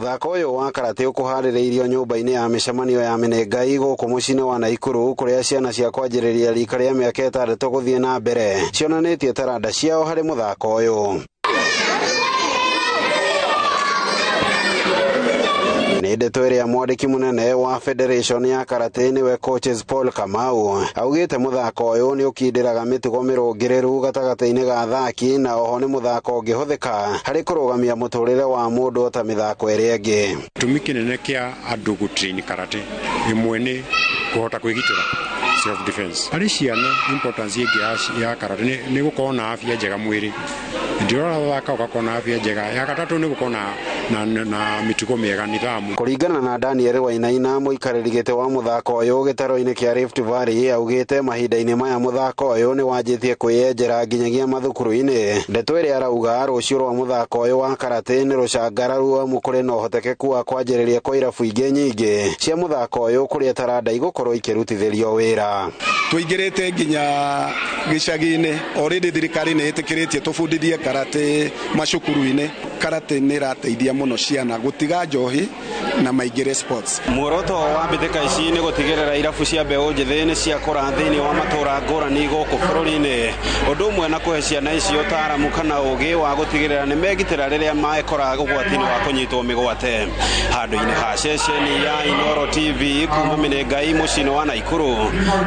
Mũthako ũyũ wa karate ũkũharĩrĩirio nyũmba-inĩ ya mĩcemanio ya Menengai gũkũ mũciĩ-inĩ wa Naikuru, kũrĩa ciana cia kwanjĩrĩria rika rĩa mĩaka 6 gũthiĩ na mbere cionanĩtie taranda ciao harĩ mũthako ũyũ. Nĩ ndeto ĩrĩa mwandĩki mũnene wa Federation ya Karate nĩwe coaches Paul Kamau augĩte mũthako ũyũ nĩ ũkindĩraga mĩtugo mĩrũngĩrĩru gatagatĩ-inĩ ga athaki, na oho nĩ mũthako ũngĩhũthĩka harĩ kũrũgamia mũtũrĩre wa mũndũ ta mĩthako ĩrĩa ĩngĩ. Gĩtũmi kĩnene kĩa andũ gũtrain karate ĩmwe nĩ kũhota kwĩgitĩra, self defense. Harĩ ciana, importance ĩngĩ ya karate nĩ gũkorwo na afya njega mwĩrĩ. Ndĩrora thaka ũgakorwo na afya njega. Ya gatatũ nĩ gũkorwo na mĩtugo mĩega, nidhamu. Kũringana na Daniel Wainaina, mũikarĩri gĩtĩ wa mũthako ũyũ gĩtaro-inĩ kĩa Rift Valley, augĩte mahinda-inĩ maya mũthako ũyũ nĩ wanjĩtie kwĩyenjera nginyagia mathukuru-inĩ. Ndeto ĩrĩa arauga rũciũ rwa mũthako ũyũ wa karate nĩ rũcangararu, amu kũrĩ na ũhotekeku wa kwanjĩrĩria kwa irabu ingĩ nyingĩ cia mũthako ũyũ kũrĩa taranda igũkorwo ikĩrutithĩrio wĩra. Tũingĩrĩte nginya gĩcagi-inĩ, already thirikari nĩ ĩtĩkĩrĩtie tũbundithie karate macukuru-inĩ. Karate nĩ ĩrateithia mũno ciana gũtiga njohi na maingĩre sports. Muoroto wa mbĩtĩka ici nĩ gũtigĩrĩra irabu cia mbeũ njĩthĩ nĩ ciakũra thĩinĩ wa matũra ngũrani gũkũ bũrũri-inĩ, ũndũ ũmwe na kũhe ciana ici ũtaaramu kana ũgĩ wa gũtigĩrĩra nĩ megitĩra rĩrĩa mekora ũgwati-inĩ wa kũnyitwo mĩgwate. Handũ-inĩ ha ceceni ya Inooro TV kuma Menengai mũciĩ-inĩ wa Naikuru,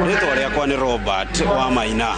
rĩtwa rĩakwa nĩ Robert wa Maina.